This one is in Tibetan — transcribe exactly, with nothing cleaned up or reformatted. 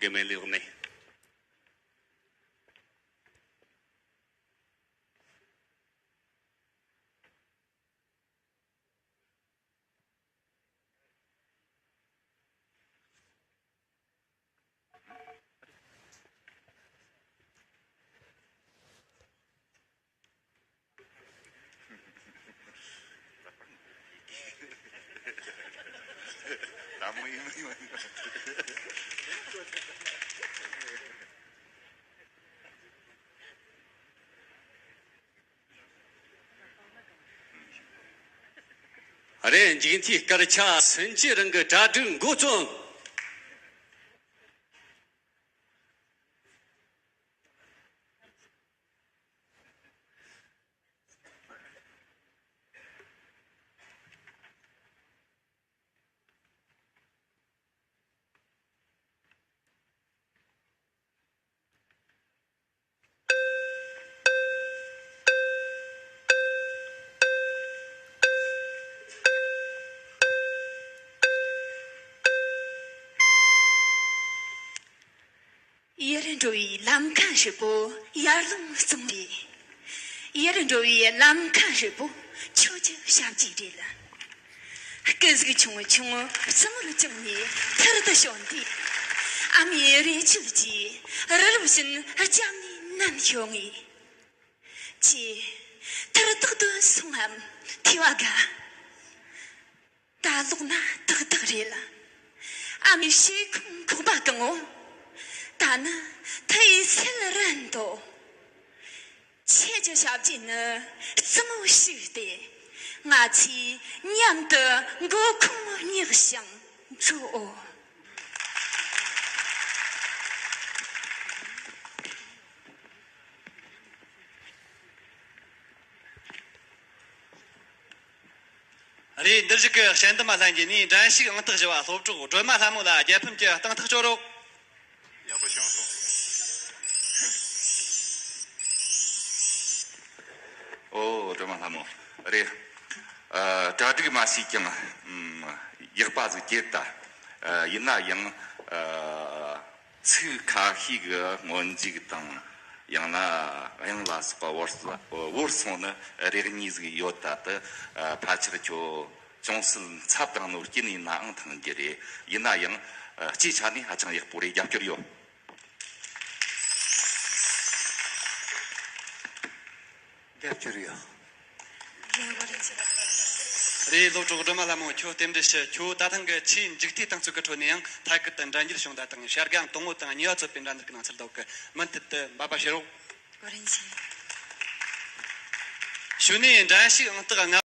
ཡེ་མེ་ལི་འོག་ནས། རེད། འཇིག་མཐའི་སྐར་ཆ་སུན་གྱི་རིང་གི་གྲ་སྒྲིག་འགོ་བརྩམས། ཡར་འགྲོ་བའི་ལམ་ཁ་ཧྲིལ་པོ་ཡར་ཀླུང་གཙང་རེད། ཡར་འགྲོ་བའི་ལམ་ཁ་ཧྲིལ་པོ་ཁྱོད་ཀྱི་ཞབས་ཀྱིས་རེད། སྐུ་གཟུགས་ཆུང་ཆུང་བཙུན་མོར་བཅངས་ནས་ཐུར་དུ་ཞོན་དུས། ཨ་མའི་རས་ཆུ་གིས་རི་རབ་བཞིན་རྒྱབ་ནས་མནན་ཤོར་ངེས། ཁྱེད་ཐུར་ཐོག་ཏུ་སོང་ངམ་ཐོས་པ་དགའ། ད་ལོག་ན་ཏག་ཏག་རེད། ཨ་མའི་བྱེ་ཁུང་ཁོག་པ་གང་བོ། ད་ནི་མཐུ་ཡིས་སེལ་རན་ཏོ། ཁྱེད་ཀྱི་ཞབས་ཀྱིས་ནི་བཙུན་མོ་བཤིག་སྟེ། ང་ཚོས་མཉམ་དུ་མགོ་ཁུངས་བསྙེགས་ཤིང་འགྲོའོ། རེད། འདིར་བཞུགས་ཀྱི་དཔྱད་འདེམས་པ་ལྷན་རྒྱས་ནས་འགྲན་ཞུགས་ཨང་རྟགས་བཞི་བ་སློབ་གྲོགས་སྒྲོལ་མ་ལྷ་མོ་ལ་རྒྱལ་ཕམ་གྱི་གཏིང་ཐག་གཅོད་རོགས། ཡག་པོ་བྱུང་སོང་། ཨོ། སྒྲོལ་མ་ལྷ་མོ། རེད། ཨ། གྲ་སྒྲིག་མ་བྱས་ཀྱང་། ཨམ། ཡག་པ་ཟིག་བྱེད་ད། ཨ། ཡིན་ན་ཡང་། ཨ། ཚིག་ཁ་ཤས་ཀྱི་སྔོན་འཇུག་དང་། ཡང་ན་དབྱངས་ལ་སོགས་པ་བོར་བོར་སོང་ན་རེ་གཉིས་ཟིག་ཡོད་ད། དེ་ཕལ་ཆེར་ཁྱོད་ཅུང་ཟད་འཚབ་བཏང་ནོ་རྐྱེན་ཡིན་ནའང་ཐང་རྒྱུ་རེད། ཡིན་ན་ཡང་། ཨ། སྤྱིའི་ཆ་ནས་ཧ་ཅང་ཡག་པོ་རེད། རྒྱབ་སྐྱོར་ཡོད། རྒྱབ་སྐྱོར་ཡོད། རེད། སློབ་གྲོགས་སྒྲོལ་མ་ལྷ་མོ། ཁྱོད་རྟེན་འབྲེལ་ཞུ། ཁྱོད་ད་ཐེངས་ཀྱི་ཆེས་མཇུག་མཐའི་རྟིང་རྩོད་ཀྱི་ཁྲོད་ནས་ཡང་ཐད་ཀར་དུ་འགྲན་རྒྱལ་བྱུང་། ད་ཐེངས་བྱ་དགའ་དང་པོ་དང་གཉིས་པ་རྩོད་པའི་འགྲན་བསྡུར་གྱི་ནང་ཚུད་འདུག་གི། མུ་མཐུད་དུ་འབད་པ་བྱེད་རོགས། ཞུ་ནས་འགྲན་ཞུགས་ཨང་རྟགས་ལྔ།